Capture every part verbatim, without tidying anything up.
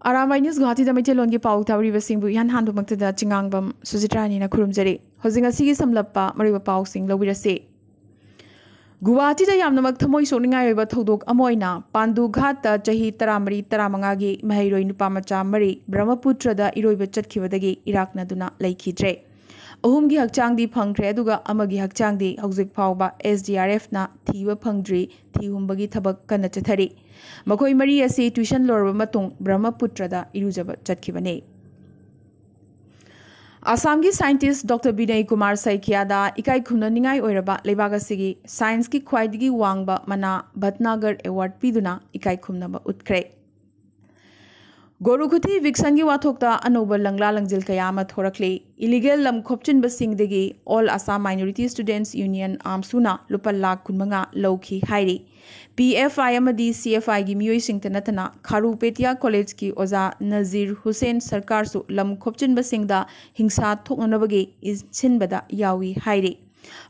Arambai news ꯒꯨꯍꯥꯇꯤꯗ ꯃꯩꯇꯩꯂꯣꯟꯒꯤ ꯄꯥꯎ ꯇꯥꯕꯤꯔꯤꯕꯁꯤꯡꯕꯨ ꯏꯍꯥꯟ ꯍꯥꯟꯕꯃꯛꯇꯗ ꯆꯤꯉꯥꯡꯕꯝ ꯁꯨꯖꯤꯇ꯭ꯔꯥꯅꯤꯅ ꯈꯨꯔꯨꯝꯖꯔꯤ꯫ ꯍꯧꯖꯤꯛ ꯉꯁꯤꯒꯤ ꯁꯝꯂꯞꯄ ꯃꯔꯨꯑꯣꯏꯕ ꯄꯥꯎꯁꯤꯡ ꯂꯧꯕꯤꯔꯁꯤ꯫ ꯒꯨꯋꯥꯍꯥꯇꯤꯗ ꯌꯥꯝꯅꯃꯛ ꯊꯃꯣꯏ ꯁꯣꯛꯅꯤꯡꯉꯥꯏ ꯑꯣꯏꯕ ꯊꯧꯗꯣꯛ ꯑꯃ ꯑꯣꯏꯅ ꯄꯥꯟꯗꯨ ꯘꯥꯠꯇ ꯆꯍꯤ ꯇꯔꯥꯃꯔꯤ ꯇꯔꯥꯃꯉꯥꯒꯤ ꯃꯍꯩꯔꯣꯏ ꯅꯨꯄꯥ ꯃꯆꯥ ꯃꯔꯤ ꯕ꯭ꯔꯍꯃꯄꯨꯇ꯭ꯔꯗ ꯏꯔꯣꯏꯕ ꯆꯠꯈꯤꯕꯗꯒꯤ ꯏꯔꯥꯛꯅꯗꯨꯅ ꯂꯩꯈꯤꯗ꯭ꯔꯦ꯫ ꯑꯍꯨꯝꯒꯤ ꯍꯛꯆꯥꯡꯗꯤ ꯐꯪꯈ꯭ꯔꯦ, ꯑꯗꯨꯒ ꯑꯃꯒꯤ ꯍꯛꯆꯥꯡꯗꯤ ꯍꯧꯖꯤꯛ ꯐꯥꯎꯕ ꯑꯦꯁ ꯗꯤ ꯑꯥꯔ ꯑꯦꯐꯅ ꯊꯤꯕ ꯐꯪꯗ꯭ꯔꯤ꯫ ꯊꯤ ꯍꯨꯝꯕꯒꯤ ꯊꯕꯛ ꯀꯟꯅ ꯆꯠꯊꯔꯤ꯫ ꯃꯈꯣꯏ ꯃꯔꯤ ꯑꯁꯤ ꯇ꯭ꯌꯨꯁꯟ ꯂꯣꯏꯔꯕ ꯃꯇꯨꯡ ꯕ꯭ꯔꯍꯃꯄꯨꯇ꯭ꯔꯗ ꯏꯔꯨꯖꯕ ꯆꯠꯈꯤꯕꯅꯤ꯫ ꯑꯁꯥꯝꯒꯤ ꯁꯥꯏꯟꯇꯤꯁ ꯗꯣꯛꯇꯔ ꯕꯤꯅꯌ ꯀꯨꯃꯥꯔ ꯁꯥꯏꯀꯤꯌꯥꯗ ꯏꯀꯥꯏ ꯈꯨꯝꯅꯅꯤꯡꯉꯥꯏ ꯑꯣꯏꯔꯕ ꯂꯩꯕꯥꯛ ꯑꯁꯤꯒꯤ ꯁꯥꯏꯟꯁꯀꯤ ꯈ꯭ꯋꯥꯏꯗꯒꯤ ꯋꯥꯡꯕ ꯃꯅꯥ ꯚꯠꯅꯥꯒꯔ ꯑꯦꯋꯥꯔꯗ ꯄꯤꯗꯨꯅ ꯏꯀꯥꯏ ꯈꯨꯝꯅꯕ ꯎꯠꯈ꯭ꯔꯦ꯫ ꯒꯣꯔꯨꯈꯨꯊꯤ ꯏꯚꯤꯛꯁꯟꯒꯤ ꯋꯥꯊꯣꯛꯇ ꯑꯅꯧꯕ ꯂꯪꯂꯥ ꯂꯪꯖꯤꯜ ꯀꯌꯥ ꯑꯃ ꯊꯣꯔꯛꯂꯤ꯫ ꯏꯂꯤꯒꯦꯜ ꯂꯝ ꯈꯣꯞꯆꯤꯟꯕꯁꯤꯡꯗꯒꯤ ꯑꯣꯜ ꯑꯁꯥꯝ ꯃꯥꯏꯅꯣꯔꯤꯇꯤ ꯁ꯭ꯇꯨꯗꯦꯟꯠꯁ ꯌꯨꯅꯤꯌꯟ, ꯑꯥꯝꯁꯨꯅ ꯂꯨꯄꯥ ꯂꯥꯈ ꯀꯨꯟꯃꯉꯥ ꯂꯧꯈꯤ ꯍꯥꯏꯔꯤ꯫ ꯄꯤ ꯑꯦꯐ ꯑꯥꯏ ꯑꯃꯗꯤ ꯁꯤ ꯑꯦꯐ ꯑꯥꯏꯒꯤ ꯃꯤꯑꯣꯏꯁꯤꯡꯇ ꯅꯠꯇꯅ ꯈꯥꯔꯨꯄꯦꯇꯤꯌꯥ ꯀꯣꯂꯦꯖꯀꯤ ꯑꯣꯖꯥ ꯅꯖꯤꯔ ꯍꯨꯁꯦꯟ ꯁꯔꯀꯥꯔꯁꯨ ꯂꯝ ꯈꯣꯞꯆꯤꯟꯕꯁꯤꯡꯗ ꯍꯤꯡꯁꯥ ꯊꯣꯛꯅꯅꯕꯒꯤ ꯏꯟꯁꯤꯟꯕꯗ ꯌꯥꯎꯏ ꯍꯥꯏꯔꯤ꯫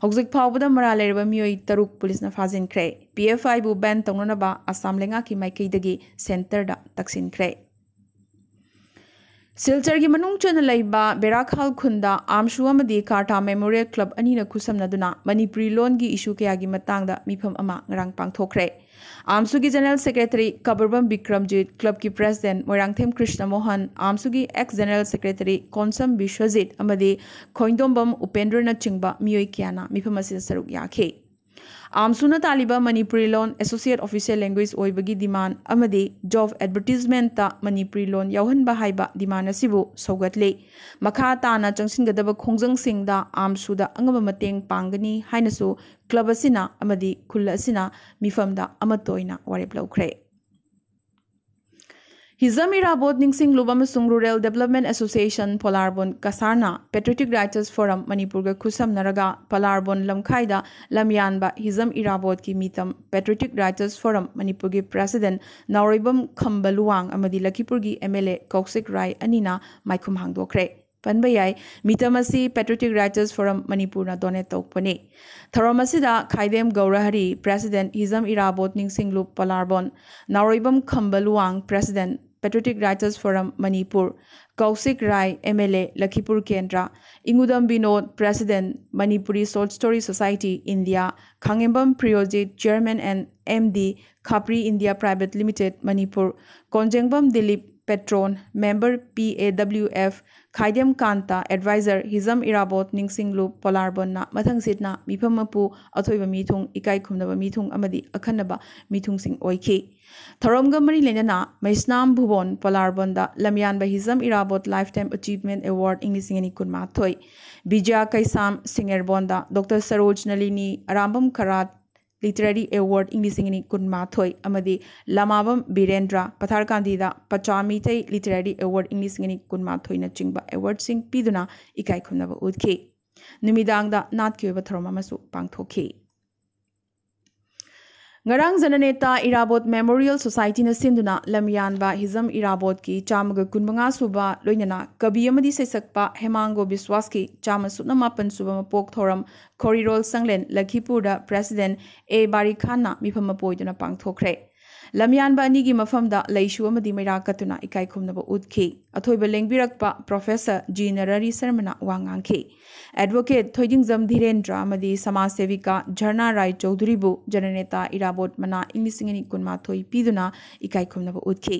ꯍꯧꯖꯤꯛ ꯐꯥꯎꯕꯗ ꯃꯔꯥꯜ ꯂꯩꯔꯕ ꯃꯤꯑꯣꯏ ꯇꯔꯨꯛ ꯄꯨꯂꯤꯁꯅ ꯐꯥꯖꯤꯟꯈ꯭ꯔꯦ꯫ ꯄꯤ ꯑꯦꯐ ꯑꯥꯏꯕꯨ ꯕꯦꯟ ꯇꯧꯅꯅꯕ ꯑꯁꯥꯝ ꯂꯩꯉꯥꯛꯀꯤ ꯃꯥꯏꯀꯩꯗꯒꯤ ꯁꯦꯟꯇꯔꯗ ꯇꯛꯁꯤꯟꯈ꯭ꯔꯦ꯫ ꯁꯤꯜꯆꯔꯒꯤ ꯃꯅꯨꯡ ꯆꯟꯅ ꯂꯩꯕ ꯕꯦꯔꯥꯈꯥꯜ ꯈꯨꯟꯗ ꯑꯥꯝꯁꯨ ꯑꯃꯗꯤ ꯀꯥꯔꯇꯥ ꯃꯦꯃꯣꯔꯤꯌꯦꯜ ꯀ꯭ꯂꯕ ꯑꯅꯤꯅ ꯈꯨꯠꯁꯝꯅꯗꯨꯅ ꯃꯅꯤꯄꯨꯔꯤ ꯂꯣꯟꯒꯤ ꯏꯁꯨ ꯀꯌꯥꯒꯤ ꯃꯇꯥꯡꯗ ꯃꯤꯐꯝ ꯑꯃ ꯉꯔꯥꯡ ꯄꯥꯡꯊꯣꯛꯈ꯭ꯔꯦ꯫ ꯑꯥꯝꯁꯨꯒꯤ ꯖꯦꯅꯔꯦꯜ ꯁꯦꯀ꯭ꯔꯦꯇꯔꯤ ꯀꯕꯔꯕꯝ ꯕꯤꯀ꯭ꯔꯝꯖꯤꯠ, ꯀ꯭ꯂꯕꯀꯤ ꯄ꯭ꯔꯦꯁꯤꯗꯦꯟꯠ ꯃꯣꯏꯔꯥꯡꯊꯦꯝ ꯀ꯭ꯔꯤꯁꯅ ꯃꯣꯍꯟ, ꯑꯥꯝꯁꯨꯒꯤ ex general secretary Konsam Biswajit ꯑꯃꯗꯤ ꯈꯣꯏꯟꯗꯣꯝꯕꯝ ꯎꯄꯦꯟꯗ꯭ꯔꯅꯆꯤꯡꯕ ꯃꯤꯑꯣꯏ ꯀꯌꯥꯅ ꯃꯤꯐꯝ ꯑꯁꯤꯗ ꯁꯔꯨꯛ ꯌꯥꯈꯤ꯫ ꯑꯥꯝꯁꯨꯅ ꯇꯥꯜꯂꯤꯕ ꯃꯅꯤꯄꯨꯔꯤ ꯂꯣꯟ ꯑꯦꯁꯣꯁꯤꯌꯦꯠ ꯑꯣꯐꯤꯁꯤꯌꯦꯜ ꯂꯦꯡꯒ꯭ꯋꯦꯖ ꯑꯣꯏꯕꯒꯤ ꯗꯤꯃꯥꯟ ꯑꯃꯗꯤ ꯖꯣꯕ ꯑꯦꯗꯚꯔꯇꯤꯖꯃꯦꯟꯠꯇ ꯃꯅꯤꯄꯨꯔꯤ ꯂꯣꯟ ꯌꯥꯎꯍꯟꯕ ꯍꯥꯏꯕ ꯗꯤꯃꯥꯟ ꯑꯁꯤꯕꯨ ꯁꯧꯒꯠꯂꯤ꯫ ꯃꯈꯥ ꯇꯥꯅ ꯆꯪꯁꯤꯟꯒꯗꯕ ꯈꯣꯡꯖꯪꯁꯤꯡꯗ ꯑꯥꯝꯁꯨꯗ ꯑꯉꯝꯕ ꯃꯇꯦꯡ ꯄꯥꯡꯒꯅꯤ ꯍꯥꯏꯅꯁꯨ ꯀ꯭ꯂꯕ ꯑꯁꯤꯅ ꯑꯃꯗꯤ ꯈꯨꯜ ꯑꯁꯤꯅ ꯃꯤꯐꯝꯗ ꯑꯃꯠꯇ ꯑꯣꯏꯅ ꯋꯥꯔꯦꯞ ꯂꯧꯈ꯭ꯔꯦ꯫ ꯍꯤꯖꯝ ꯏꯔꯥꯕꯣꯠ ꯅꯤꯡꯁꯤꯡꯂꯨꯞ ꯑꯃꯁꯨꯡ ꯔꯨꯔꯦꯜ ꯗꯦꯕꯂꯞꯃꯦꯟꯠ ꯑꯦꯁꯣꯁꯤꯌꯦꯁꯟ ꯄꯣꯂꯥꯔꯕꯣꯟ ꯀꯁꯥꯔꯅ ꯄꯦꯇ꯭ꯔꯤꯌꯣꯇꯤꯛ ꯔꯥꯏꯇꯔꯁ ꯐꯣꯔꯝ ꯃꯅꯤꯄꯨꯔꯒ ꯈꯨꯠꯁꯝꯅꯔꯒ ꯄꯣꯂꯥꯔꯕꯣꯟ ꯂꯝꯈꯥꯏꯗ ꯂꯝꯌꯥꯟꯕ ꯍꯤꯖꯝ ꯏꯔꯥꯕꯣꯠꯀꯤ ꯃꯤꯇꯝ ꯄꯦꯇ꯭ꯔꯤꯌꯣꯇꯤꯛ ꯔꯥꯏꯇꯔꯁ ꯐꯣꯔꯝ ꯃꯅꯤꯄꯨꯔꯒꯤ ꯄ꯭ꯔꯦꯁꯤꯗꯦꯟꯠ ꯅꯥꯎꯔꯩꯕꯝ ꯈꯝꯕ ꯂꯨꯋꯥꯡ ꯑꯃꯗꯤ ꯂꯈꯤꯄꯨꯔꯒꯤ ꯑꯦꯝ ꯑꯦꯜ ꯑꯦ ꯀꯧꯁꯤꯛ ꯔꯥꯏ ꯑꯅꯤꯅ ꯃꯥꯏꯈꯨꯝ ꯍꯥꯡꯗꯣꯛꯈ꯭ꯔꯦ꯫ ꯄꯟꯕ ꯌꯥꯏ, ꯃꯤꯇꯝ ꯑꯁꯤ ꯄꯦꯇ꯭ꯔꯤꯌꯣꯇꯤꯛ ꯔꯥꯏꯇꯔꯁ ꯐꯣꯔꯝ ꯃꯅꯤꯄꯨꯔꯅ ꯗꯣꯅꯦꯠ ꯇꯧꯕꯅꯤ꯫ ꯊꯧꯔꯝ ꯑꯁꯤꯗ ꯈꯥꯏꯗꯦꯝ ꯒꯧꯔꯍꯔꯤ, ꯄ꯭ꯔꯦꯁꯤꯗꯦꯟꯠ ꯍꯤꯖꯝ ꯏꯔꯥꯕꯣꯠ ꯅꯤꯡꯁꯤꯡꯂꯨꯞ Polarbon, Naoreibam Khamba Luwang, president Patriotic Writers Forum Manipur, Kaushik Rai, M L A, Lakhipur Kendra, Ingudam Binod, President, Manipuri Short Story Society, India, Khangembam Priyojit, Chairman and M D, Khapri India Private Limited, Manipur, Konjengbam Dilip, Patron, Member, P A W F, Khaidem Kanta, Advisor, Hizam Irabot, Ningsinglu, Polarbonna, ꯃꯊꯪꯁꯤꯠꯅ ꯃꯤꯐꯝ ꯃꯄꯨ, ꯑꯊꯣꯏꯕ ꯃꯤꯊꯨꯡ, ꯏꯀꯥꯏ ꯈꯨꯝꯅꯕ ꯃꯤꯊꯨꯡ ꯑꯃꯗꯤ ꯑꯈꯟꯅꯕ ꯃꯤꯊꯨꯡꯁꯤꯡ ꯑꯣꯏꯈꯤ꯫ ꯊꯧꯔꯝꯒ ꯃꯔꯤ ꯂꯩꯅꯅ ꯃꯩꯁꯅꯥꯝ ꯚꯨꯕꯣꯟ ꯄꯣꯂꯥꯔꯕꯣꯟꯗ ꯂꯝꯌꯥꯟꯕ Hijam Irabot Lifetime Achievement Award ꯏꯪ ꯂꯤꯁꯤꯡ ꯑꯅꯤ ꯀꯨꯟꯃꯥꯊꯣꯏ, ꯕꯤꯖꯌ ꯀꯩꯁꯥꯝ ꯁꯤꯡꯉꯦꯔꯕꯣꯟꯗ ꯗꯣꯛꯇꯔ ꯁꯔꯣꯖ ꯅꯂꯤꯅꯤ ꯑꯔꯥꯝꯕꯝ ꯈꯔꯥꯠ Literary Award ꯏꯪ ꯂꯤꯁꯤꯡ ꯑꯅꯤ ꯀꯨꯟꯃꯥꯊꯣꯏ ꯑꯃꯗꯤ ꯂꯃꯥꯕꯝ ꯕꯤꯔꯦꯟꯗ꯭ꯔ ꯄꯊꯥꯔꯀꯥꯟꯗꯤꯗ ꯄꯆꯥ ꯃꯤꯇꯩ Literary Award ꯏꯪ ꯂꯤꯁꯤꯡ ꯑꯅꯤ ꯀꯨꯟꯃꯥꯊꯣꯏꯅꯆꯤꯡꯕ awardꯁꯤꯡ ꯄꯤꯗꯨꯅ ꯏꯀꯥꯏ ꯈꯨꯝꯅꯕ ꯎꯠꯈꯤ꯫ ꯅꯨꯃꯤꯗꯥꯡꯗ ꯅꯥꯠꯀꯤ ꯑꯣꯏꯕ ꯊꯧꯔꯝ ꯑꯃꯁꯨ ꯄꯥꯡꯊꯣꯛꯈꯤ꯫ ꯉꯔꯥꯡ ꯖꯅꯅꯦꯇꯥ ꯏꯔꯥꯕꯣꯠ Memorial Societyꯅ ꯁꯤꯟꯗꯨꯅ ꯂꯝꯌꯥꯟꯕ ꯍꯤꯖꯝ ꯏꯔꯥꯕꯣꯠꯀꯤ ꯆꯥꯝꯃꯒ ꯀꯨꯟꯃꯉꯥ ꯁꯨꯕ, ꯂꯣꯏꯅꯅ ꯀꯕꯤ ꯑꯃꯗꯤ ꯁꯩꯁꯛꯄ ꯍꯦꯃꯥꯡꯒꯣ ꯕꯤꯁ꯭ꯋꯥꯁꯀꯤ ꯆꯥꯝꯃ ꯁꯨꯞꯅ ꯃꯥꯄꯟ ꯁꯨꯕ ꯃꯄꯣꯛ ꯊꯧꯔꯝ ꯈꯣꯔꯤꯔꯣꯜ ꯁꯪꯂꯦꯟ ꯂꯈꯤꯄꯨꯔꯗ President ꯑꯦ ꯕꯥꯔꯤ ꯈꯥꯟꯅ ꯃꯤꯐꯝ ꯃꯄꯨ ꯑꯣꯏꯗꯨꯅ ꯄꯥꯡꯊꯣꯛꯈ꯭ꯔꯦ꯫ ꯂꯝꯌꯥꯟꯕ ꯑꯅꯤꯒꯤ ꯃꯐꯝꯗ ꯂꯩꯁꯨ ꯑꯃꯗꯤ ꯃꯩꯔꯥ ꯀꯠꯇꯨꯅ ꯏꯀꯥꯏ ꯈꯨꯝꯅꯕ ꯎꯠꯈꯤ꯫ ꯑꯊꯣꯏꯕ ꯂꯦꯡꯕꯤꯔꯛꯄ Professor ꯖꯤ ꯅꯔꯍꯔꯤ ꯁꯔꯃꯅ ꯋꯥ ꯉꯥꯡꯈꯤ꯫ Advocate ꯊꯣꯏꯗꯤꯡꯖꯝ ꯙꯤꯔꯦꯟꯗ꯭ꯔ ꯑꯃꯗꯤ ꯁꯃꯥꯖ ꯁꯦꯕꯤꯀꯥ ꯖꯔꯅꯥ ꯔꯥꯏ ꯆꯧꯙꯨꯔꯤꯕꯨ ꯖꯅꯅꯦꯇꯥ ꯏꯔꯥꯕꯣꯠ ꯃꯅꯥ ꯏꯪ ꯂꯤꯁꯤꯡ ꯑꯅꯤ ꯀꯨꯟꯃꯥꯊꯣꯏ ꯄꯤꯗꯨꯅ ꯏꯀꯥꯏ ꯈꯨꯝꯅꯕ ꯎꯠꯈꯤ꯫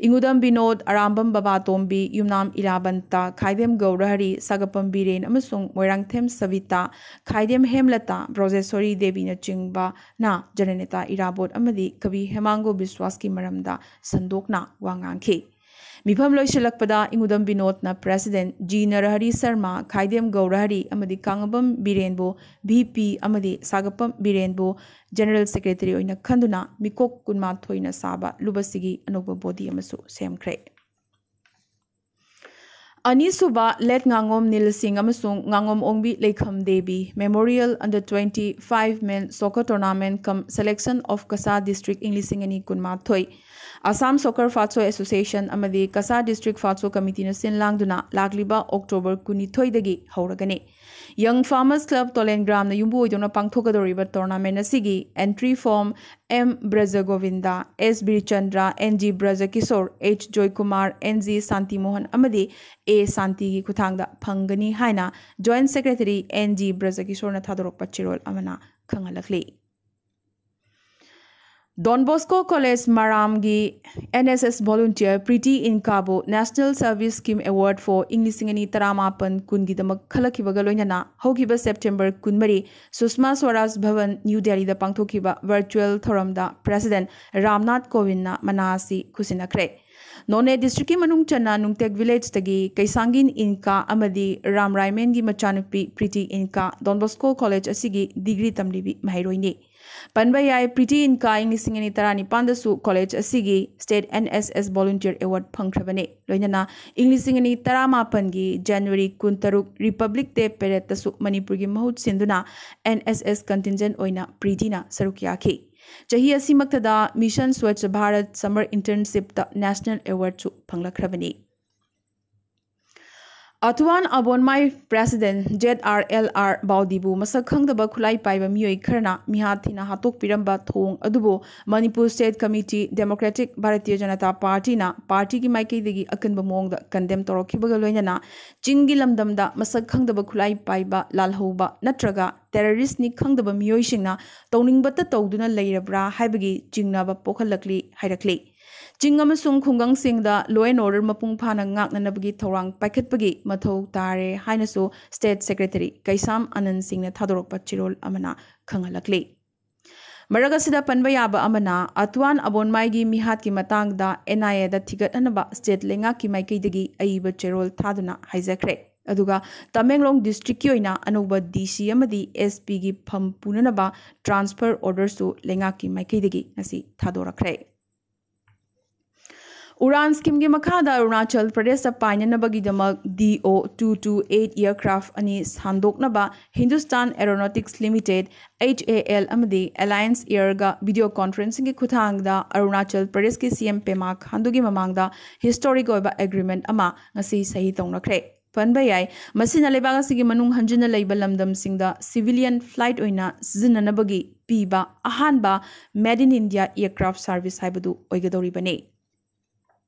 ꯏꯉꯨꯗꯝ ꯕꯤꯅꯣꯗ, ꯑꯔꯥꯝꯕꯝ ꯕꯕꯥꯇꯣꯝꯕꯤ, ꯌꯨꯝꯅꯥꯝ ꯏꯂꯥꯕꯟꯇ, ꯈꯥꯏꯗꯦꯝ ꯒꯧꯔꯍꯔꯤ, ꯁꯥꯒꯄꯝ ꯕꯤꯔꯦꯟ ꯑꯃꯁꯨꯡ ꯃꯣꯏꯔꯥꯡꯊꯦꯝ ꯁꯕꯤꯇꯥ, ꯈꯥꯏꯗꯦꯝ ꯍꯦꯝꯂꯇꯥ, ꯕ꯭ꯔꯣꯖꯦꯁꯣꯔꯤ ꯗꯦꯕꯤꯅꯆꯤꯡꯕꯅ ꯖꯅꯅꯦꯇꯥ ꯏꯔꯥꯕꯣꯠ ꯑꯃꯗꯤ ꯀꯕꯤ ꯍꯦꯃꯥꯡꯒꯣ ꯕꯤꯁ꯭ꯋꯥꯁꯀꯤ ꯃꯔꯝꯗ ꯁꯟꯗꯣꯛꯅ ꯋꯥ ꯉꯥꯡꯈꯤ꯫ ꯃꯤꯐꯝ ꯂꯣꯏꯁꯤꯜꯂꯛꯄꯗ ꯏꯉꯨꯗꯝ ꯕꯤꯅꯣꯗꯅ President ꯖꯤ ꯅꯔꯍꯔꯤ ꯁꯔꯃ, ꯈꯥꯏꯗꯦꯝ ꯒꯧꯔꯍꯔꯤ ꯑꯃꯗꯤ ꯀꯥꯡꯉꯕꯝ ꯕꯤꯔꯦꯟꯕꯨ ꯚꯤ ꯄꯤ ꯑꯃꯗꯤ ꯁꯥꯒꯄꯝ ꯕꯤꯔꯦꯟꯕꯨ General Secretary ꯑꯣꯏꯅ ꯈꯟꯗꯨꯅ ꯃꯤꯀꯣꯛ ꯀꯨꯟꯃꯥꯊꯣꯏꯅ ꯁꯥꯕ ꯂꯨꯕꯁꯤꯒꯤ ꯑꯅꯧꯕ body ꯑꯃꯁꯨ ꯁꯦꯝꯈ꯭ꯔꯦ꯫ ꯑꯅꯤꯁꯨꯕ ꯂꯦꯠ ꯉꯥꯉꯣꯝ ꯅꯤꯜ ꯁꯤꯡ ꯑꯃꯁꯨꯡ ꯉꯥꯉꯣꯝ ꯑꯣꯡꯕꯤ ꯂꯩꯈꯝ Devi Memorial Under twenty-five Men Soccer Tournament cum Selection of Cachar District ꯏꯪ ꯂꯤꯁꯤꯡ ꯑꯅꯤ ꯀꯨꯟꯃꯥꯊꯣꯏ꯫ Assam Soccer Fatso Association ꯑꯃꯗꯤ ꯀꯁꯥꯔ District Fatso Committeeꯅ ꯁꯤꯟ ꯂꯥꯡꯗꯨꯅ ꯂꯥꯛꯂꯤꯕ October ꯀꯨꯟꯅꯤꯊꯣꯏꯗꯒꯤ ꯍꯧꯔꯒꯅꯤ꯫ Young Farmers Club ꯇꯣꯂꯦꯟꯒ꯭ꯔꯥꯝꯅ ꯌꯨꯝꯕꯨ ꯑꯣꯏꯗꯨꯅ ꯄꯥꯡꯊꯣꯛꯀꯗꯧꯔꯤꯕ tournament ꯑꯁꯤꯒꯤ entry form M ꯕ꯭ꯔꯖꯒꯣꯕꯤꯟꯗ, S ꯕꯤꯔꯆꯟꯗ꯭ꯔ, N G ꯕ꯭ꯔꯖꯀꯤꯁꯣꯔ, H Joykumar, N G ꯁꯥꯟꯇꯤꯃꯣꯍꯟ ꯑꯃꯗꯤ A ꯁꯥꯟꯇꯤꯒꯤ ꯈꯨꯠꯊꯥꯡꯗ ꯐꯪꯒꯅꯤ ꯍꯥꯏꯅ Joint Secretary N G ꯕ꯭ꯔꯖꯀꯤꯁꯣꯔꯅ ꯊꯥꯗꯣꯔꯛꯄ ꯆꯦꯔꯣꯜ ꯑꯃꯅ ꯈꯪꯍꯜꯂꯛꯂꯤ꯫ Don Bosco College ꯃꯔꯥꯝꯒꯤ N S S volunteer Preeti ꯏꯟꯀꯥꯕꯨ National Service Scheme Award for ꯏꯪ ꯂꯤꯁꯤꯡ ꯑꯅꯤ ꯇꯔꯥꯃꯥꯄꯟ ꯀꯨꯟꯒꯤꯗꯃꯛ ꯈꯜꯂꯛꯈꯤꯕꯒ ꯂꯣꯏꯅꯅ ꯍꯧꯈꯤꯕ September ꯀꯨꯟꯃꯔꯤ ꯁꯨꯁꯃꯥ ꯁ꯭ꯋꯔꯥꯖ ꯚꯕꯟ, ꯅ꯭ꯌꯨ ꯗꯦꯜꯂꯤꯗ ꯄꯥꯡꯊꯣꯛꯈꯤꯕ virtual ꯊꯧꯔꯝꯗ President ꯔꯥꯝꯅꯥꯊ ꯀꯣꯕꯤꯟꯗꯅ ꯃꯅꯥ ꯑꯁꯤ ꯈꯨꯠꯁꯤꯟꯅꯈ꯭ꯔꯦ꯫ ꯅꯣꯅꯦ Districtꯀꯤ ꯃꯅꯨꯡ ꯆꯟꯅ ꯅꯨꯡꯇꯦꯛ Villageꯇꯒꯤ ꯀꯩꯁꯥꯡꯒꯤꯟ ꯏꯟꯀꯥ ꯑꯃꯗꯤ ꯔꯥꯝ ꯔꯥꯏꯃꯦꯟꯒꯤ ꯃꯆꯥꯅꯨꯄꯤ ꯄ꯭ꯔꯤꯇꯤ ꯏꯟꯀꯥ Don Bosco College ꯑꯁꯤꯒꯤ degree ꯇꯝꯂꯤꯕꯤ ꯃꯍꯩꯔꯣꯏꯅꯤ꯫ ꯄꯟꯕ ꯌꯥꯏ, ꯄ꯭ꯔꯤꯇꯤ ꯏꯟꯀꯥ ꯏꯪ ꯂꯤꯁꯤꯡ ꯑꯅꯤ ꯇꯔꯥꯅꯤꯄꯥꯟꯗꯁꯨ college ꯑꯁꯤꯒꯤ State N S S Volunteer Award ꯐꯪꯈ꯭ꯔꯕꯅꯤ꯫ ꯂꯣꯏꯅꯅ ꯏꯪ ꯂꯤꯁꯤꯡ ꯑꯅꯤ ꯇꯔꯥꯃꯥꯄꯟꯒꯤ January ꯀꯨꯟꯇꯔꯨꯛ Republic Day Paradeꯇꯁꯨ ꯃꯅꯤꯄꯨꯔꯒꯤ ꯃꯍꯨꯠ ꯁꯤꯟꯗꯨꯅ N S S contingent ꯑꯣꯏꯅ ꯄ꯭ꯔꯤꯇꯤꯅ ꯁꯔꯨꯛ ꯌꯥꯈꯤ꯫ ꯆꯍꯤ ꯑꯁꯤꯃꯛꯇꯗ Mission Swachh Bharat Summer Internshipꯇ National Awardꯁꯨ ꯐꯪꯂꯛꯈ꯭ꯔꯕꯅꯤ꯫ ꯑꯊꯨꯋꯥꯟ ꯑꯕꯣꯟꯃꯥꯏ President Z R L R ꯕꯥꯎꯗꯤꯕꯨ ꯃꯁꯛ ꯈꯪꯗꯕ ꯈꯨꯠꯂꯥꯏ ꯄꯥꯏꯕ ꯃꯤꯑꯣꯏ ꯈꯔꯅ ꯃꯤꯍꯥꯠ ꯊꯤꯅ ꯍꯥꯠꯇꯣꯛꯄꯤꯔꯝꯕ ꯊꯧꯑꯣꯡ ꯑꯗꯨꯕꯨ Manipur State Committee, Democratic Bharatiya Janata Partyꯅ partyꯒꯤ ꯃꯥꯏꯀꯩꯗꯒꯤ ꯑꯀꯟꯕ ꯃꯑꯣꯡꯗ condemn ꯇꯧꯔꯛꯈꯤꯕꯒ ꯂꯣꯏꯅꯅ ꯆꯤꯡꯒꯤ ꯂꯝꯗꯝꯗ ꯃꯁꯛ ꯈꯪꯗꯕ ꯈꯨꯠꯂꯥꯏ ꯄꯥꯏꯕ ꯂꯥꯜꯍꯧꯕ ꯅꯠꯇ꯭ꯔꯒ terroristꯅꯤ ꯈꯪꯗꯕ ꯃꯤꯑꯣꯏꯁꯤꯡꯅ ꯇꯧꯅꯤꯡꯕꯇ ꯇꯧꯗꯨꯅ ꯂꯩꯔꯕ꯭ꯔꯥ ꯍꯥꯏꯕꯒꯤ ꯆꯤꯡꯅꯕ ꯄꯣꯛꯍꯜꯂꯛꯂꯤ ꯍꯥꯏꯔꯛꯂꯤ꯫ ꯆꯤꯡ ꯑꯃꯁꯨꯡ ꯈꯨꯡꯒꯪꯁꯤꯡꯗ law and order ꯃꯄꯨꯡ ꯐꯥꯅ ꯉꯥꯛꯅꯅꯕꯒꯤ ꯊꯧꯔꯥꯡ ꯄꯥꯏꯈꯠꯄꯒꯤ ꯃꯊꯧ ꯇꯥꯔꯦ ꯍꯥꯏꯅꯁꯨ State Secretary ꯀꯩꯁꯥꯝ ꯑꯅꯟ ꯁꯤꯡꯅ ꯊꯥꯗꯣꯔꯛꯄ ꯆꯦꯔꯣꯜ ꯑꯃꯅ ꯈꯪꯍꯜꯂꯛꯂꯤ꯫ ꯃꯔꯛ ꯑꯁꯤꯗ ꯄꯟꯕ ꯌꯥꯕ ꯑꯃꯅ, ꯑꯇꯨꯋꯥꯟ ꯑꯕꯣꯟꯃꯥꯏꯒꯤ ꯃꯤꯍꯥꯠꯀꯤ ꯃꯇꯥꯡꯗ N I Aꯗ ꯊꯤꯒꯠꯅꯅꯕ state ꯂꯩꯉꯥꯛꯀꯤ ꯃꯥꯏꯀꯩꯗꯒꯤ ꯑꯏꯕ ꯆꯦꯔꯣꯜ ꯊꯥꯗꯨꯅ ꯍꯥꯏꯖꯈ꯭ꯔꯦ꯫ ꯑꯗꯨꯒ ꯇꯃꯦꯡꯂꯣꯡ districtꯀꯤ ꯑꯣꯏꯅ ꯑꯅꯧꯕ D C ꯑꯃꯗꯤ S Pꯒꯤ ꯐꯝ ꯄꯨꯅꯅꯕ transfer orderꯁꯨ ꯂꯩꯉꯥꯛꯀꯤ ꯃꯥꯏꯀꯩꯗꯒꯤ ꯉꯁꯤ ꯊꯥꯗꯣꯔꯛꯈ꯭ꯔꯦ꯫ ꯎꯔꯥꯟ ꯁ꯭ꯀꯤꯝꯒꯤ ꯃꯈꯥꯗ ꯑꯔꯨꯅꯥꯆꯜ ꯄ꯭ꯔꯗꯦꯁꯇ ꯄꯥꯏꯅꯅꯕꯒꯤꯗꯃꯛ ꯗꯤ ꯑꯣ ꯇꯨ ꯇꯨ ꯑꯩꯠ ꯑꯦꯌꯔꯀ꯭ꯔꯥꯐ ꯑꯅꯤ ꯁꯥꯟꯗꯣꯛꯅꯕ Hindustan aeronautics limited, H A L, ꯑꯃꯗꯤ ꯑꯦꯂꯥꯌꯟꯁ ꯑꯦꯌꯔꯒ ꯚꯤꯗꯤꯑꯣ ꯀꯣꯟꯐꯔꯦꯟꯁꯤꯡꯒꯤ ꯈꯨꯠꯊꯥꯡꯗ ꯑꯔꯨꯅꯥꯆꯜ ꯄ꯭ꯔꯗꯦꯁꯀꯤ ꯁꯤ ꯑꯦꯝ ꯄꯦꯃꯥ ꯈꯥꯟꯗꯨꯒꯤ ꯃꯃꯥꯡꯗ ꯍꯤꯁꯇꯣꯔꯤꯛ ꯑꯣꯏꯕ ꯑꯦꯒ꯭ꯔꯤꯃꯦꯟꯠ ꯑꯃ ꯉꯁꯤ ꯁꯍꯤ ꯇꯧꯅꯈ꯭ꯔꯦ꯫ ꯄꯟꯕ ꯌꯥꯏ, ꯃꯁꯤꯅ ꯂꯩꯕꯥꯛ ꯑꯁꯤꯒꯤ ꯃꯅꯨꯡ ꯍꯟꯖꯤꯟꯅ ꯂꯩꯕ ꯂꯝꯗꯝꯁꯤꯡꯗ ꯁꯤꯚꯤꯂꯤꯌꯟ ꯐ꯭ꯂꯥꯏꯠ ꯑꯣꯏꯅ ꯁꯤꯖꯤꯟꯅꯅꯕꯒꯤ ꯄꯤꯕ ꯑꯍꯥꯟꯕ Made in India Aircraft Service ꯍꯥꯏꯕꯗꯨ ꯑꯣꯏꯒꯗꯧꯔꯤꯕꯅꯤ꯫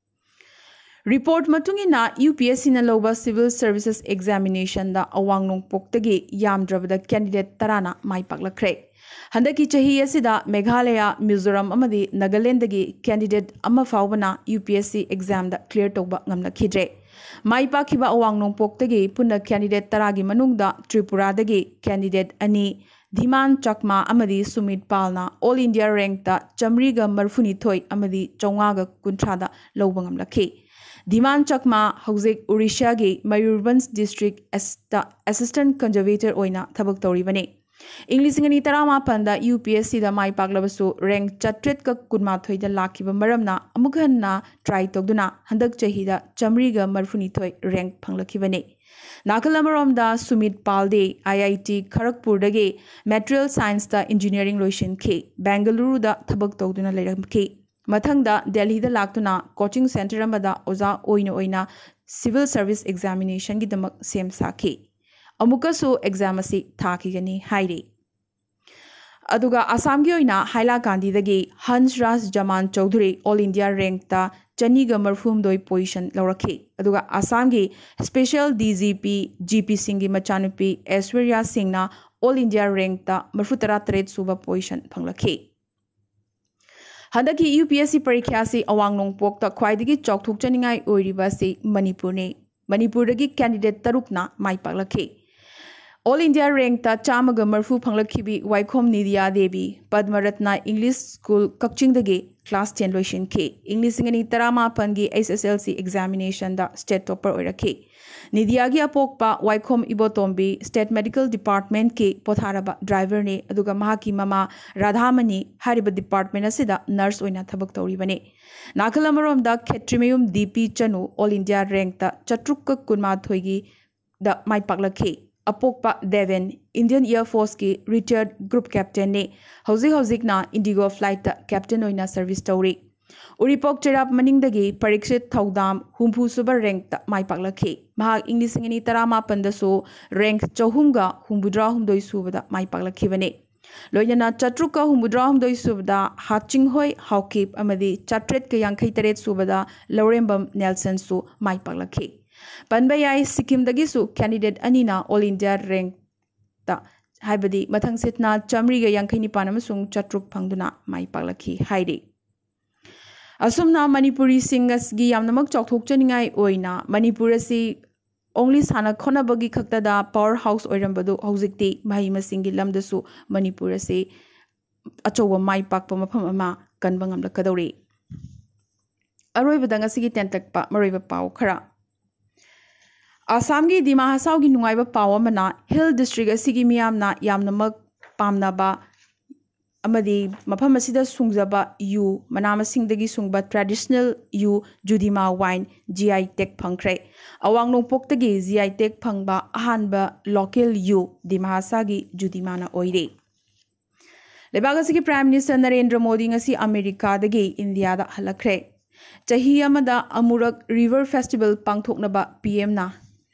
ꯔꯤꯄꯣꯔꯠ ꯃꯇꯨꯡ ꯏꯟꯅ, ꯌꯨ ꯄꯤ ꯑꯦꯁ ꯁꯤꯅ ꯂꯧꯕ ꯁꯤꯚꯤꯜ ꯁꯔꯚꯤꯁꯦꯁ ꯑꯦꯛꯖꯥꯃꯤꯅꯦꯁꯟꯗ ꯑꯋꯥꯡ ꯅꯣꯡꯄꯣꯛꯇꯒꯤ ꯌꯥꯝꯗ꯭ꯔꯕꯗ ꯀꯦꯟꯗꯤꯗꯦꯠ ꯇꯔꯥꯅ ꯃꯥꯏ ꯄꯥꯛꯂꯛꯈ꯭ꯔꯦ꯫ ꯍꯟꯗꯛꯀꯤ ꯆꯍꯤ ꯑꯁꯤꯗ ꯃꯦꯘꯥꯂꯌꯥ, ꯃꯤꯖꯣꯔꯥꯝ ꯑꯃꯗꯤ ꯅꯥꯒꯥꯂꯦꯟꯗꯒꯤ ꯀꯦꯟꯗꯤꯗꯦꯠ ꯑꯃ ꯐꯥꯎꯕꯅ ꯌꯨ ꯄꯤ ꯑꯦꯁ ꯁꯤ ꯑꯦꯛꯖꯥꯝꯗ ꯀ꯭ꯂꯤꯌꯔ ꯇꯧꯕ ꯉꯝꯂꯛꯈꯤꯗ꯭ꯔꯦ꯫ ꯃꯥꯏ ꯄꯥꯛꯈꯤꯕ ꯑꯋꯥꯡ ꯅꯣꯡꯄꯣꯛꯇꯒꯤ ꯄꯨꯟꯅ ꯀꯦꯟꯗꯤꯗꯦꯠ ꯇꯔꯥꯒꯤ ꯃꯅꯨꯡꯗ ꯇ꯭ꯔꯤꯄꯨꯔꯥꯗꯒꯤ ꯀꯦꯟꯗꯤꯗꯦꯠ ꯑꯅꯤ, ꯙꯤꯃꯥꯟ ꯆꯛꯃꯥ ꯑꯃꯗꯤ ꯁꯨꯃꯤꯠ ꯄꯥꯜꯅ ꯑꯣꯜ ꯏꯟꯗꯤꯌꯥ ꯔꯦꯡꯛꯇ ꯆꯥꯃꯔꯤꯒ ꯃꯔꯐꯨꯅꯤꯊꯣꯏ ꯑꯃꯗꯤ ꯆꯥꯝꯃꯉꯥꯒ ꯀꯨꯟꯊ꯭ꯔꯥꯗ ꯂꯧꯕ ꯉꯝꯂꯛꯈꯤ꯫ ꯙꯤꯃꯥꯟ ꯆꯛꯃꯥ ꯍꯧꯖꯤꯛ ꯑꯣꯔꯤꯁꯥꯒꯤ ꯃꯌꯨꯔꯚꯟꯖ ꯗꯤꯁꯇ꯭ꯔꯤꯛ ꯑꯦꯁꯇ ꯑꯦꯁꯤꯁꯇꯦꯟꯠ ꯀꯟꯖꯔꯚꯦꯇꯔ ꯑꯣꯏꯅ ꯊꯕꯛ ꯇꯧꯔꯤꯕꯅꯤ꯫ ꯏꯪ ꯂꯤꯁꯤꯡ ꯑꯅꯤ ꯇꯔꯥꯃꯥꯄꯟꯗ ꯌꯨ ꯄꯤ ꯑꯦꯁ ꯁꯤꯗ ꯃꯥꯏ ꯄꯥꯛꯂꯕꯁꯨ ꯔꯦꯡꯛ ꯆꯥꯇ꯭ꯔꯦꯠꯀ ꯀꯨꯟꯃꯥꯊꯣꯏꯗ ꯂꯥꯛꯈꯤꯕ ꯃꯔꯝꯅ ꯑꯃꯨꯛ ꯍꯟꯅ ꯇ꯭ꯔꯥꯏ ꯇꯧꯗꯨꯅ ꯍꯟꯗꯛ ꯆꯍꯤꯗ ꯆꯥꯃꯔꯤꯒ ꯃꯔꯐꯨꯅꯤꯊꯣꯏ ꯔꯦꯡꯛ ꯐꯪꯂꯛꯈꯤꯕꯅꯤ꯫ ꯅꯥꯀꯜ ꯑꯃꯔꯣꯝꯗ ꯁꯨꯃꯤꯠ ꯄꯥꯜꯗꯦ ꯑꯥꯏ ꯑꯥꯏ ꯇꯤ ꯈꯔꯒꯄꯨꯔꯗꯒꯤ ꯃꯦꯇꯔꯤꯌꯦꯜ ꯁꯥꯏꯟꯁꯇ ꯏꯟꯖꯤꯅꯤꯌꯥꯔꯤꯡ ꯂꯣꯏꯁꯤꯟꯈꯤ꯫ ꯕꯦꯡꯒꯂꯨꯔꯨꯗ ꯊꯕꯛ ꯇꯧꯗꯨꯅ ꯂꯩꯔꯝꯈꯤ꯫ ꯃꯊꯪꯗ ꯗꯦꯜꯍꯤꯗ ꯂꯥꯛꯇꯨꯅ ꯀꯣꯆꯤꯡ ꯁꯦꯟꯇꯔ ꯑꯃꯗ ꯑꯣꯖꯥ ꯑꯣꯏꯅ ꯑꯣꯏꯅ ꯁꯤꯚꯤꯜ ꯁꯔꯚꯤꯁ ꯑꯦꯛꯖꯥꯃꯤꯅꯦꯁꯟꯒꯤꯗꯃꯛ ꯁꯦꯝ ꯁꯥꯈꯤ꯫ ꯑꯃꯨꯛꯀꯁꯨ ꯑꯦꯛꯖꯥꯝ ꯑꯁꯤ ꯊꯥꯈꯤꯒꯅꯤ ꯍꯥꯏꯔꯤ꯫ ꯑꯗꯨꯒ ꯑꯁꯥꯝꯒꯤ ꯑꯣꯏꯅ ꯍꯥꯏꯂꯥꯀꯥꯟꯗꯤꯗꯒꯤ ꯍꯟꯁ ꯔꯥꯖ ꯖꯃꯥꯟ ꯆꯧꯙꯨꯔꯤ ꯑꯣꯜ ꯏꯟꯗꯤꯌꯥ ꯔꯦꯡꯛꯇ ꯆꯅꯤꯒ ꯃꯔꯐꯨꯍꯨꯝꯗꯣꯏ ꯄꯣꯖꯤꯁꯟ ꯂꯧꯔꯛꯈꯤ꯫ ꯑꯗꯨꯒ ꯑꯁꯥꯝꯒꯤ special D G P G P ꯁꯤꯡꯒꯤ ꯃꯆꯥꯅꯨꯄꯤ ꯑꯦꯁꯋꯔꯤꯌꯥ ꯁꯤꯡꯅ ꯑꯣꯜ ꯏꯟꯗꯤꯌꯥ ꯔꯦꯡꯛꯇ ꯃꯔꯐꯨꯇꯔꯥ ꯇꯔꯦꯠ ꯁꯨꯕ ꯄꯣꯖꯤꯁꯟ ꯐꯪꯂꯛꯈꯤ꯫ ꯍꯟꯗꯛꯀꯤ ꯌꯨ ꯄꯤ ꯑꯦꯁ ꯁꯤ ꯄꯔꯤꯈ꯭ꯌꯥ ꯑꯁꯤ ꯑꯋꯥꯡ ꯅꯣꯡꯄꯣꯛꯇ ꯈ꯭ꯋꯥꯏꯗꯒꯤ ꯆꯥꯎꯊꯣꯛꯆꯅꯤꯡꯉꯥꯏ ꯑꯣꯏꯔꯤꯕ ꯑꯁꯤ ꯃꯅꯤꯄꯨꯔꯅꯤ꯫ ꯃꯅꯤꯄꯨꯔꯗꯒꯤ ꯀꯦꯟꯗꯤꯗꯦꯠ ꯇꯔꯨꯛꯅ ꯃꯥꯏ ꯄꯥꯛꯂꯛꯈꯤ꯫ ꯑꯣꯜ ꯏꯟꯗꯤꯌꯥ ꯔꯦꯡꯛꯇ ꯆꯥꯝꯃꯒ ꯃꯔꯐꯨ ꯐꯪꯂꯛꯈꯤꯕꯤ ꯋꯥꯏꯈꯣꯝ ꯅꯤꯗꯤꯌꯥ ꯗꯦꯕꯤ, ꯄꯗꯃꯔꯠꯅ ꯏꯪꯂꯤꯁ ꯁ꯭ꯀꯨꯜ ꯀꯛꯆꯤꯡꯗꯒꯤ class ten ꯂꯣꯏꯁꯤꯟꯈꯤ꯫ ꯏꯪ ꯂꯤꯁꯤꯡ ꯑꯅꯤ ꯇꯔꯥꯃꯥꯄꯟꯒꯤ H S L C examination ꯗ state topper ꯑꯣꯏꯔꯛꯈꯤ꯫ ꯅꯤꯗꯤꯌꯥꯒꯤ ꯑꯄꯣꯛꯄ ꯋꯥꯏꯈꯣꯝ ꯏꯕꯣꯇꯣꯝꯕꯤ State Medical Department ꯀꯤ ꯄꯣꯊꯥꯔꯕ driver ꯅꯤ, ꯑꯗꯨꯒ ꯃꯍꯥꯛꯀꯤ ꯃꯃꯥ ꯔꯥꯙꯥꯃꯅꯤ ꯍꯥꯏꯔꯤꯕ department ꯑꯁꯤꯗ nurse ꯑꯣꯏꯅ ꯊꯕꯛ ꯇꯧꯔꯤꯕꯅꯤ꯫ ꯅꯥꯀꯜ ꯑꯃꯔꯣꯝꯗ ꯈꯦꯇ꯭ꯔꯤꯃꯌꯨꯝ D P ꯆꯅꯨ All India rank ꯇ ꯆꯥꯇ꯭ꯔꯨꯛꯀ ꯀꯨꯟꯃꯥꯊꯣꯏꯒꯤ ꯗ ꯃꯥꯏ ꯄꯥꯛꯂꯛꯈꯤ꯫ ꯑꯄꯣꯛꯄ ꯗꯦꯕꯦꯟ Indian Air Force ꯀꯤ retired group captain ꯅꯤ꯫ ꯍꯧꯖꯤꯛ ꯍꯧꯖꯤꯛꯅ IndiGo flight ꯇ captain ꯑꯣꯏꯅ service ꯇꯧꯔꯤ꯫ ꯎꯔꯤꯄꯣꯛ ꯆꯩꯔꯥꯞ ꯃꯅꯤꯡꯗꯒꯤ ꯄꯔꯤꯛꯁꯤꯠ ꯊꯧꯗꯥꯝ ꯍꯨꯝꯐꯨ ꯁꯨꯕ rank ꯇ ꯃꯥꯏ ꯄꯥꯛꯂꯛꯈꯤ꯫ ꯃꯍꯥꯛ ꯏꯪ ꯂꯤꯁꯤꯡ ꯑꯅꯤ ꯇꯔꯥꯃꯥꯄꯟꯗꯁꯨ rank ꯆꯍꯨꯝꯒ ꯍꯨꯝꯐꯨꯇꯔꯥ ꯍꯨꯝꯗꯣꯏ ꯁꯨꯕꯗ ꯃꯥꯏ ꯄꯥꯛꯂꯛꯈꯤꯕꯅꯤ꯫ ꯂꯣꯏꯅꯅ ꯆꯥꯇ꯭ꯔꯨꯛꯀ ꯍꯨꯝꯐꯨꯇꯔꯥ ꯍꯨꯝꯗꯣꯏ ꯁꯨꯕꯗ ꯍꯥꯆꯤꯡꯍꯣꯏ ꯍꯥꯎꯀꯤꯞ ꯑꯃꯗꯤ ꯆꯥꯇ꯭ꯔꯦꯠꯀ ꯌꯥꯡꯈꯩ ꯇꯔꯦꯠ ꯁꯨꯕꯗ ꯂꯧꯔꯦꯝꯕꯝ ꯅꯦꯜꯁꯟꯁꯨ ꯃꯥꯏ ꯄꯥꯛꯂꯛꯈꯤ꯫ ꯄꯟꯕ ꯌꯥꯏ, ꯁꯤꯛꯀꯤꯝꯗꯒꯤꯁꯨ candidate ꯑꯅꯤꯅ All India rank ꯇ, ꯍꯥꯏꯕꯗꯤ ꯃꯊꯪꯁꯤꯠꯅ ꯆꯥꯃꯔꯤꯒ ꯌꯥꯡꯈꯩ ꯅꯤꯄꯥꯟ ꯑꯃꯁꯨꯡ ꯆꯥꯇ꯭ꯔꯨꯛ ꯐꯪꯗꯨꯅ ꯃꯥꯏ ꯄꯥꯛꯂꯛꯈꯤ ꯍꯥꯏꯔꯤ꯫ ꯑꯁꯨꯝꯅ ꯃꯅꯤꯄꯨꯔꯤꯁꯤꯡ ꯑꯁꯤꯒꯤ ꯌꯥꯝꯅꯃꯛ ꯆꯥꯎꯊꯣꯛꯆꯅꯤꯡꯉꯥꯏ ꯑꯣꯏꯅ ꯃꯅꯤꯄꯨꯔ ꯑꯁꯤ only ꯁꯥꯟꯅ ꯈꯣꯠꯅꯕꯒꯤ ꯈꯛꯇꯗ power house ꯑꯣꯏꯔꯝꯕꯗꯨ ꯍꯧꯖꯤꯛꯇꯤ ꯃꯍꯩ ꯃꯁꯤꯡꯒꯤ ꯂꯝꯗꯁꯨ ꯃꯅꯤꯄꯨꯔ ꯑꯁꯤ ꯑꯆꯧꯕ ꯃꯥꯏ ꯄꯥꯛꯄ ꯃꯐꯝ ꯑꯃ ꯀꯟꯕ ꯉꯝꯂꯛꯀꯗꯧꯔꯤ꯫ ꯑꯔꯣꯏꯕꯗ ꯉꯁꯤꯒꯤ ꯇꯦꯟꯇꯛꯄ ꯃꯔꯨꯑꯣꯏꯕ ꯄꯥꯎ ꯈꯔ꯫ ꯑꯁꯥꯝꯒꯤ ꯗꯤꯃꯥ ꯍꯁꯥꯎꯒꯤ ꯅꯨꯡꯉꯥꯏꯕ ꯄꯥꯎ ꯑꯃꯅ, Hill District ꯑꯁꯤꯒꯤ ꯃꯤꯌꯥꯝꯅ ꯌꯥꯝꯅꯃꯛ ꯄꯥꯝꯅꯕ ꯑꯃꯗꯤ ꯃꯐꯝ ꯑꯁꯤꯗ ꯁꯨꯡꯖꯕ ꯌꯨ, ꯃꯅꯥ ꯃꯁꯤꯡꯗꯒꯤ ꯁꯨꯡꯕ traditional ꯌꯨ ꯖꯨꯗꯤꯃꯥ wine G I tag ꯐꯪꯈ꯭ꯔꯦ꯫ ꯑꯋꯥꯡ ꯅꯣꯡꯄꯣꯛꯇꯒꯤ G I tag ꯐꯪꯕ ꯑꯍꯥꯟꯕ local ꯌꯨ ꯗꯤꯃꯥ ꯍꯁꯥꯒꯤ ꯖꯨꯗꯤꯃꯥꯅ ꯑꯣꯏꯔꯦ꯫ ꯂꯩꯕꯥꯛ ꯑꯁꯤꯒꯤ Prime Minister ꯅꯔꯦꯟꯗ꯭ꯔ ꯃꯣꯗꯤ ꯉꯁꯤ ꯑꯃꯦꯔꯤꯀꯥꯗꯒꯤ ꯏꯟꯗꯤꯌꯥꯗ ꯍꯜꯂꯛꯈ꯭ꯔꯦ꯫ ꯆꯍꯤ ꯑꯃꯗ ꯑꯃꯨꯔꯛ River Festival ꯄꯥꯡꯊꯣꯛꯅꯕ P M ꯅ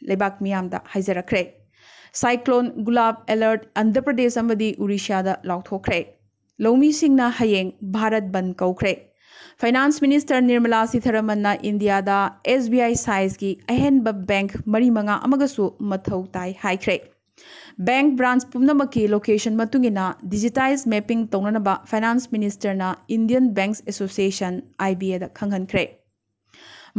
ꯂꯩꯕꯥꯛ ꯃꯤꯌꯥꯝꯗ ꯍꯥꯏꯖꯔꯛꯈ꯭ꯔꯦ꯫ Cyclone ꯒꯨꯂꯥꯞ alert ꯑꯟꯙ꯭ꯔ ꯄ꯭ꯔꯗꯦꯁ ꯑꯃꯗꯤ ꯎꯔꯤꯁ꯭ꯌꯥꯗ ꯂꯥꯎꯊꯣꯛꯈ꯭ꯔꯦ꯫ ꯂꯧꯃꯤꯁꯤꯡꯅ ꯍꯌꯦꯡ ꯚꯥꯔꯠ ꯕꯟꯗ ꯀꯧꯈ꯭ꯔꯦ꯫ Finance Minister ꯅꯤꯔꯃꯂꯥ ꯁꯤꯊꯥꯔꯥꯃꯟꯅ ꯏꯟꯗꯤꯌꯥꯗ S B I size ꯀꯤ ꯑꯍꯦꯟꯕ bank ꯃꯔꯤ ꯃꯉꯥ ꯑꯃꯒꯁꯨ ꯃꯊꯧ ꯇꯥꯏ ꯍꯥꯏꯈ꯭ꯔꯦ꯫ Bank branch ꯄꯨꯝꯅꯃꯛꯀꯤ location ꯃꯇꯨꯡ ꯏꯟꯅ digitized mapping ꯇꯧꯅꯅꯕ Finance Minister ꯅ Indian Banks Association, I B A ꯗ ꯈꯪꯍꯟꯈ꯭ꯔꯦ꯫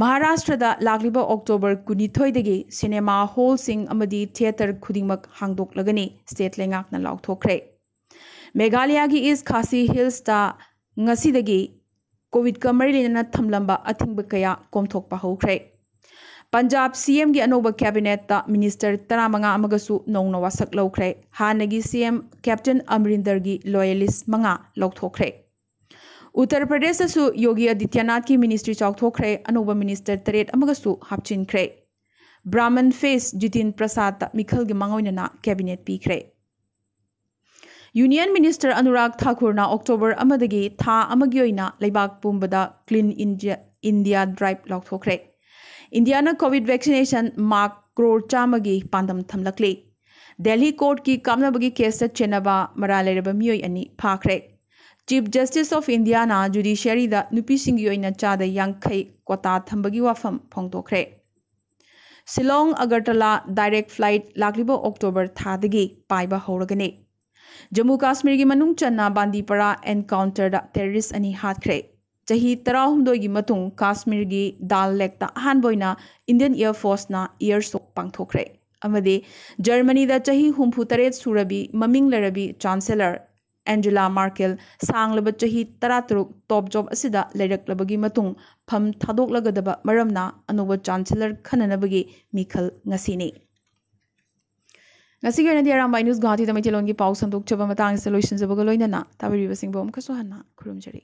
ꯃꯍꯥꯔꯥꯁꯇ꯭ꯔꯗ ꯂꯥꯛꯂꯤꯕ October ꯀꯨꯟꯅꯤꯊꯣꯏꯗꯒꯤ cinema hall ꯁꯤꯡ ꯑꯃꯗꯤ theatre ꯈꯨꯗꯤꯡꯃꯛ ꯍꯥꯡꯗꯣꯛꯂꯒꯅꯤ, state ꯂꯩꯉꯥꯛꯅ ꯂꯥꯎꯊꯣꯛꯈ꯭ꯔꯦ꯫ ꯃꯦꯘꯥꯂꯌꯥꯒꯤ East Khasi Hills ꯇ ꯉꯁꯤꯗꯒꯤ ꯀꯣꯚꯤꯗꯀ ꯃꯔꯤ ꯂꯩꯅꯅ ꯊꯝꯂꯝꯕ ꯑꯊꯤꯡꯕ ꯀꯌꯥ ꯀꯣꯝꯊꯣꯛꯄ ꯍꯧꯈ꯭ꯔꯦ꯫ ꯄꯟꯖꯥꯕ ꯁꯤ ꯑꯦꯝꯒꯤ ꯑꯅꯧꯕ ꯀꯦꯕꯤꯅꯦꯠꯇ ꯃꯤꯅꯤꯁꯇꯔ ꯇꯔꯥꯃꯉꯥ ꯑꯃꯒꯁꯨ ꯅꯧꯅ ꯋꯥꯁꯛ ꯂꯧꯈ꯭ꯔꯦ꯫ ꯍꯥꯟꯅꯒꯤ ꯁꯤ ꯑꯦꯝ ꯀꯦꯞꯇꯦꯟ ꯑꯃꯔꯤꯟꯗꯔꯒꯤ ꯂꯣꯌꯦꯂꯤꯁ ꯃꯉꯥ ꯂꯧꯊꯣꯛꯈ꯭ꯔꯦ꯫ ꯎꯠꯇꯔ ꯄ꯭ꯔꯗꯦꯁꯇꯁꯨ ꯌꯣꯒꯤ ꯑꯗꯤꯇ꯭ꯌꯅꯥꯊꯀꯤ ꯃꯤꯅꯤꯁꯇ꯭ꯔꯤ ꯆꯥꯎꯊꯣꯛꯈ꯭ꯔꯦ꯫ ꯑꯅꯧꯕ ꯃꯤꯅꯤꯁꯇꯔ ꯇꯔꯦꯠ ꯑꯃꯒꯁꯨ ꯍꯥꯞꯆꯤꯟꯈ꯭ꯔꯦ꯫ ꯕ꯭ꯔꯥꯍꯃꯟ ꯐꯦꯁ ꯖꯤꯇꯤꯟ ꯄ꯭ꯔꯁꯥꯗꯇ ꯃꯤꯈꯜꯒꯤ ꯃꯥꯡꯑꯣꯏꯅꯅ ꯀꯦꯕꯤꯅꯦꯠ ꯄꯤꯈ꯭ꯔꯦ꯫ ꯌꯨꯅꯤꯌꯟ ꯃꯤꯅꯤꯁꯇꯔ ꯑꯅꯨꯔꯥꯒ ꯊꯥꯀꯨꯔꯅ ꯑꯣꯛꯇꯣꯕꯔ ꯑꯃꯗꯒꯤ ꯊꯥ ꯑꯃꯒꯤ ꯑꯣꯏꯅ ꯂꯩꯕꯥꯛ ꯄꯨꯝꯕꯗ ꯀ꯭ꯂꯤꯟ ꯏꯟꯗꯤꯌꯥ, ꯏꯟꯗꯤꯌꯥ ꯗ꯭ꯔꯥꯏꯚ ꯂꯥꯎꯊꯣꯛꯈ꯭ꯔꯦ꯫ ꯏꯟꯗꯤꯌꯥꯅ ꯀꯣꯚꯤꯗ ꯚꯦꯛꯁꯤꯅꯦꯁꯟ ꯃꯥꯔꯛ ꯀ꯭ꯔꯣꯔ ꯆꯥꯝꯃꯒꯤ ꯄꯥꯟꯗꯝ ꯊꯝꯂꯛꯂꯤ꯫ ꯗꯦꯜꯍꯤ ꯀꯣꯔꯠꯀꯤ ꯀꯥꯞꯅꯕꯒꯤ ꯀꯦꯁꯇ ꯆꯦꯟꯅꯕ ꯃꯔꯥꯜ ꯂꯩꯔꯕ ꯃꯤꯑꯣꯏ ꯑꯅꯤ ꯐꯥꯈ꯭ꯔꯦ꯫ ꯆꯤꯐ ꯖꯁꯇꯤꯁ ꯑꯣꯐ ꯏꯟꯗꯤꯌꯥꯅ ꯖꯨꯗꯤꯁꯤꯌꯔꯤꯗ ꯅꯨꯄꯤꯁꯤꯡꯒꯤ ꯑꯣꯏꯅ ꯆꯥꯗ ꯌꯥꯡꯈꯩ ꯀꯣꯇꯥ ꯊꯝꯕꯒꯤ ꯋꯥꯐꯝ ꯐꯣꯡꯗꯣꯛꯈ꯭ꯔꯦ꯫ ꯁꯤꯂꯣꯡ ꯑꯒꯔꯇꯂꯥ ꯗꯥꯏꯔꯦꯛ ꯐ꯭ꯂꯥꯏꯠ ꯂꯥꯛꯂꯤꯕ ꯑꯣꯛꯇꯣꯕꯔ ꯊꯥꯗꯒꯤ ꯄꯥꯏꯕ ꯍꯧꯔꯒꯅꯤ꯫ ꯖꯝꯃꯨ ꯀꯥꯁꯃꯤꯔꯒꯤ ꯃꯅꯨꯡ ꯆꯟꯅ ꯕꯥꯟꯗꯤꯄꯔꯥ ꯑꯦꯟꯀꯥꯎꯟꯇꯔꯗ ꯇꯦꯔꯣꯔꯤꯁ ꯑꯅꯤ ꯍꯥꯠꯈ꯭ꯔꯦ꯫ ꯆꯍꯤ ꯇꯔꯥꯍꯨꯝꯗꯣꯏꯒꯤ ꯃꯇꯨꯡ ꯀꯥꯁꯃꯤꯔꯒꯤ ꯗꯥꯜ ꯂꯦꯛꯇ ꯑꯍꯥꯟꯕ ꯑꯣꯏꯅ ꯏꯟꯗꯤꯌꯟ ꯑꯦꯌꯔ ꯐꯣꯔꯁꯅ ꯑꯦꯌꯔ ꯁꯣ ꯄꯥꯡꯊꯣꯛꯈ꯭ꯔꯦ꯫ ꯑꯃꯗꯤ ꯖꯔꯃꯅꯤꯗ ꯆꯍꯤ ꯍꯨꯝꯐꯨ ꯇꯔꯦꯠ ꯁꯨꯔꯕꯤ ꯃꯃꯤꯡ ꯂꯩꯔꯕꯤ ꯆꯥꯟꯁꯦꯂꯔ ꯑꯦꯟꯖꯦꯂꯥ ꯃꯥꯔꯀꯦꯜ ꯁꯥꯡꯂꯕ ꯆꯍꯤ ꯇꯔꯥꯇꯔꯨꯛ ꯇꯣꯞ ꯖꯣꯕ ꯑꯁꯤꯗ ꯂꯩꯔꯛꯂꯕꯒꯤ ꯃꯇꯨꯡ ꯐꯝ ꯊꯥꯗꯣꯛꯂꯒꯗꯕ ꯃꯔꯝꯅ ꯑꯅꯧꯕ ꯆꯥꯟꯁꯦꯂꯔ ꯈꯟꯅꯅꯕꯒꯤ ꯃꯤꯈꯜ ꯉꯁꯤꯅꯤ꯫ ꯉꯁꯤꯒꯤ ꯑꯣꯏꯅꯗꯤ ꯑꯔꯥꯝꯕꯥꯏ ꯅ꯭ꯌꯨꯁ ꯒꯨꯋꯥꯍꯥꯇꯤꯗ ꯃꯩꯇꯩꯂꯣꯟꯒꯤ ꯄꯥꯎ ꯁꯟꯗꯣꯛꯆꯕ ꯃꯇꯥꯡ ꯑꯁꯤꯗ ꯂꯣꯏꯁꯤꯟꯖꯕꯒ ꯂꯣꯏꯅꯅ ꯇꯥꯕꯤꯔꯤꯕꯁꯤꯡꯕꯨ ꯑꯃꯨꯛꯀꯁꯨ ꯍꯟꯅ ꯈꯨꯔꯨꯝꯖꯔꯤ꯫